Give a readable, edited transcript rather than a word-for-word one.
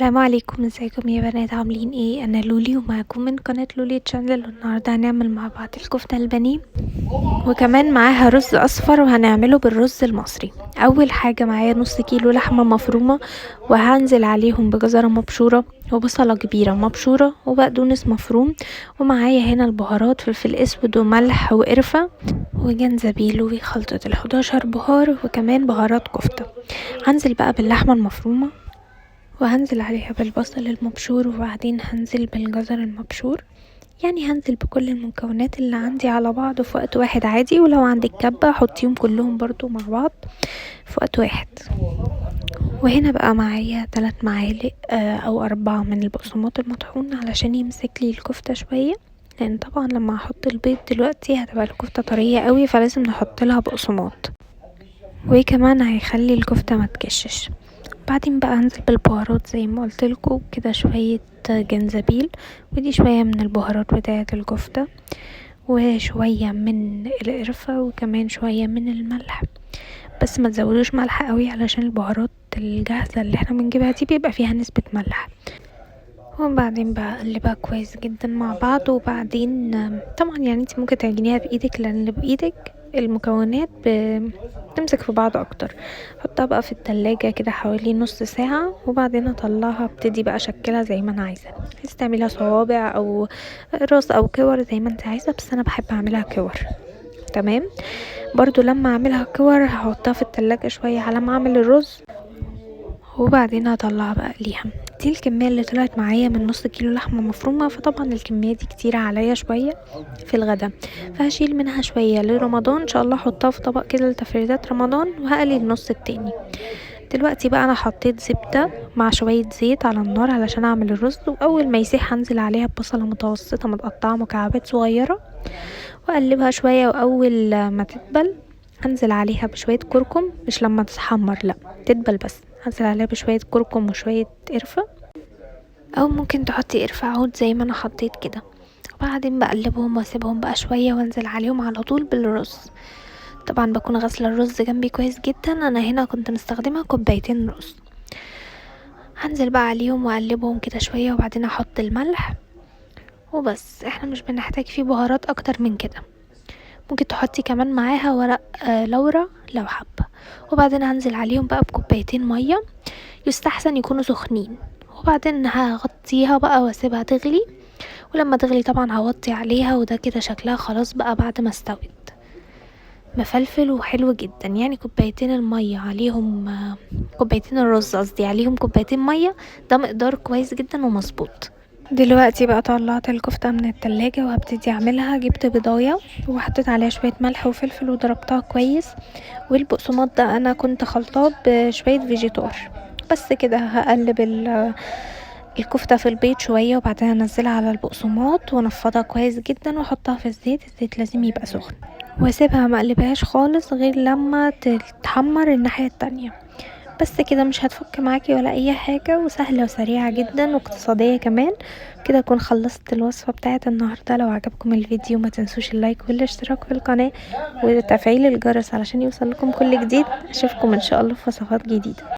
السلام عليكم، ازيكم يا بنات؟ عاملين ايه؟ انا لولي ومعاكم من قناة لولي channel. والنهارده هنعمل مع بعض الكفتة البانيه وكمان معاها رز اصفر، وهنعمله بالرز المصري. اول حاجة معايا نص كيلو لحمة مفرومة، وهنزل عليهم بجزرة مبشورة وبصلة كبيرة مبشورة وبقدونس مفروم، ومعايا هنا البهارات فلفل اسود وملح وقرفة وجنزبيل وخلطة ال11 بهار وكمان بهارات كفتة. هنزل بقى باللحمة المفرومة وهنزل عليها بالبصل المبشور، وبعدين هنزل بالجزر المبشور. يعني هنزل بكل المكونات اللي عندي على بعض في وقت واحد عادي، ولو عندك كبة حطيهم كلهم برضو مع بعض في وقت واحد. وهنا بقى معايا 3 معالق او 4 من البقسماط المطحون علشان يمسك لي الكفتة شوية، لان طبعا لما هحط البيض دلوقتي هتبقى الكفتة طرية قوي، فلازم نحط لها بقسماط، وكمان هيخلي الكفتة ما تكشش. بعدين بقى هنزل بالبهارات زي ما قلت لكم كده، شوية جنزبيل، ودي شوية من البهارات بتاعة الكفتة، وشوية من القرفة، وكمان شوية من الملح، بس ما تزودوش ملح قوي علشان البهارات الجاهزة اللي احنا بنجيبها دي بيبقى فيها نسبة ملح. وبعدين بقى اقلبها كويس جدا مع بعض. وبعدين طبعا انت ممكن تعجنيها بايدك، لان بايدك المكونات بتمسك في بعض اكتر. حطها بقى في التلاجة كده حوالي نص ساعة، وبعدين اطلعها ابتدي بقى اشكلها زي ما انا عايزة. عايزة تعمليها صوابع او راس او كور زي ما انت عايزة، بس انا بحب اعملها كور. تمام. برضو لما اعملها كور هحطها في التلاجة شوية على ما اعمل الرز، وبعدين هطلعها بقى اقليها. دي الكمية اللي طلعت معايا من نص كيلو لحمة مفرومة، فطبعا الكمية دي كتيرة عليا شوية في الغدا، فهشيل منها شوية لرمضان ان شاء الله، احطها في طبق كده لتفريزات رمضان، وهقلي النص التاني. دلوقتي بقى انا حطيت زبدة مع شوية زيت على النار علشان اعمل الرز، واول ما يسيح هنزل عليها ببصلة متوسطة متقطعة مكعبات صغيرة، واقلبها شوية، واول ما تدبل هنزل عليها بشوية كركم، مش لما تتحمر، لا تدبل بس، هنزل عليها بشوية كركم وشوية قرفة، او ممكن تحطي قرفة عود زي ما انا حطيت كده. وبعدين بقلبهم واسيبهم بقى شوية، وانزل عليهم على طول بالرز. طبعا بكون غاسلة الرز جنبي كويس جدا، انا هنا كنت مستخدمة 2 كوباية رز. هنزل بقى عليهم واقلبهم كده شوية، وبعدين احط الملح وبس. احنا مش بنحتاج فيه بهارات اكتر من كده، ممكن تحطي كمان معاها ورق لورا لو حابة. وبعدين هنزل عليهم بقى ب2 كوباية مية، يستحسن يكونوا سخنين. وبعدين هغطيها بقى واسيبها تغلي، ولما تغلي طبعا هوطي عليها، وده كده شكلها خلاص بقى بعد ما استوت، مفلفل وحلو جدا. يعني 2 كوباية المية عليهم، 2 كوباية الرز قصدي عليهم 2 كوباية مية، ده مقدار كويس جدا ومظبوط. دلوقتي بقى طلعت الكفتة من التلاجة وهبتدي اعملها. جبت بيضاية وحطيت عليها شوية ملح وفلفل وضربتها كويس، والبقسماط ده انا كنت خلطاه بشوية فيجيتار. بس كده هقلب الكفتة في البيض شوية، وبعدين انزلها على البقسماط وانفضها كويس جدا واحطها في الزيت. الزيت لازم يبقى سخن، واسيبها ما اقلبهاش خالص غير لما تتحمر الناحية التانية. بس كده مش هتفك معاكي ولا اي حاجة، وسهلة وسريعة جدا واقتصادية كمان. كده اكون خلصت الوصفة بتاعت النهاردة. لو عجبكم الفيديو ما تنسوش اللايك والاشتراك في القناة وتفعيل الجرس علشان يوصل لكم كل جديد. اشوفكم ان شاء الله في وصفات جديدة.